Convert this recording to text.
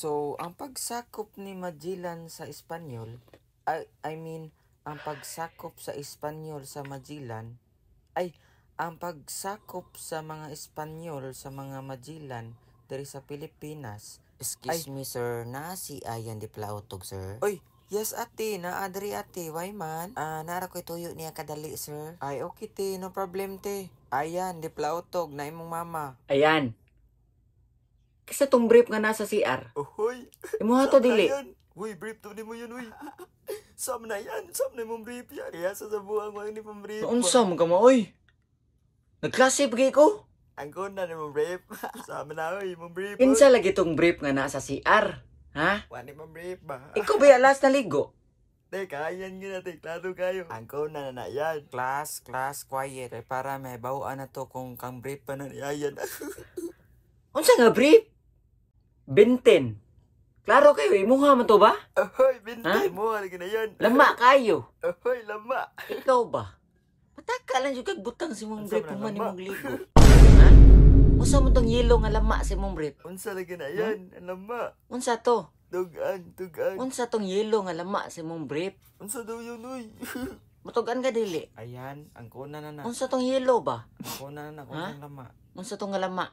So, ang pagsakop ni Magellan sa Espanyol, I mean, ang pagsakop sa Espanyol sa Magellan, ay, ang pagsakop sa mga Espanyol sa mga Magellan diri sa Pilipinas. Excuse me, sir, naa si Ayan Diplautog, sir? Oy, yes ate, naa diri, ate, why man? Ah, naa ra ko'y tuyo niya kadali, sir. Ay, okay te, no problem te. Ayan, Diplautog, na imong mama. Ayan. Kasi tong brief nga nasa CR. Ohoy. Imuha to, dili? Yan. Uy, brief to nimo yun, uy. Sam na yan. Sam na imong brief yan. Kaya sa sabuang mo ni mong brief. Unsa man ka mo, oy? Nagklase pa ko. Ang kuna ni mong brief. Sama na, uy, mong brief. Kinsa lagi tong brief nga nasa CR? Ha? Wa ni mong brief ba? Ikaw ba alas naligo? Teka, ayan nga na, te. Klaro kayo. Ang kuna na na yan. Class, class, quiet. Kay para may bawaan na to kung kang brief pa na ni Ayan. Unsa nga brief? Benten. Klaro kayo, imuha man to ba? Ahoy, binte Ha? mo. Lagi na yan. Lama kayo. Ahoy, lama. Ikaw ba? Pataka lang jud kag butang sa imong Unsa brief man ang man lama? imong ligo. Ha? Unsa man tong yellow nga lama sa imong brief? Unsa lagi na yan? Ang lama. Unsa to? Dugan, dugan. Unsa tong yellow nga lama sa imong brief? Unsa daw yun, uy? Matugan ka dili? Ayan, ang kuna na na. Unsa tong yellow ba? Ang kuna na na, Ha? kung lama. Unsa tong nga lama?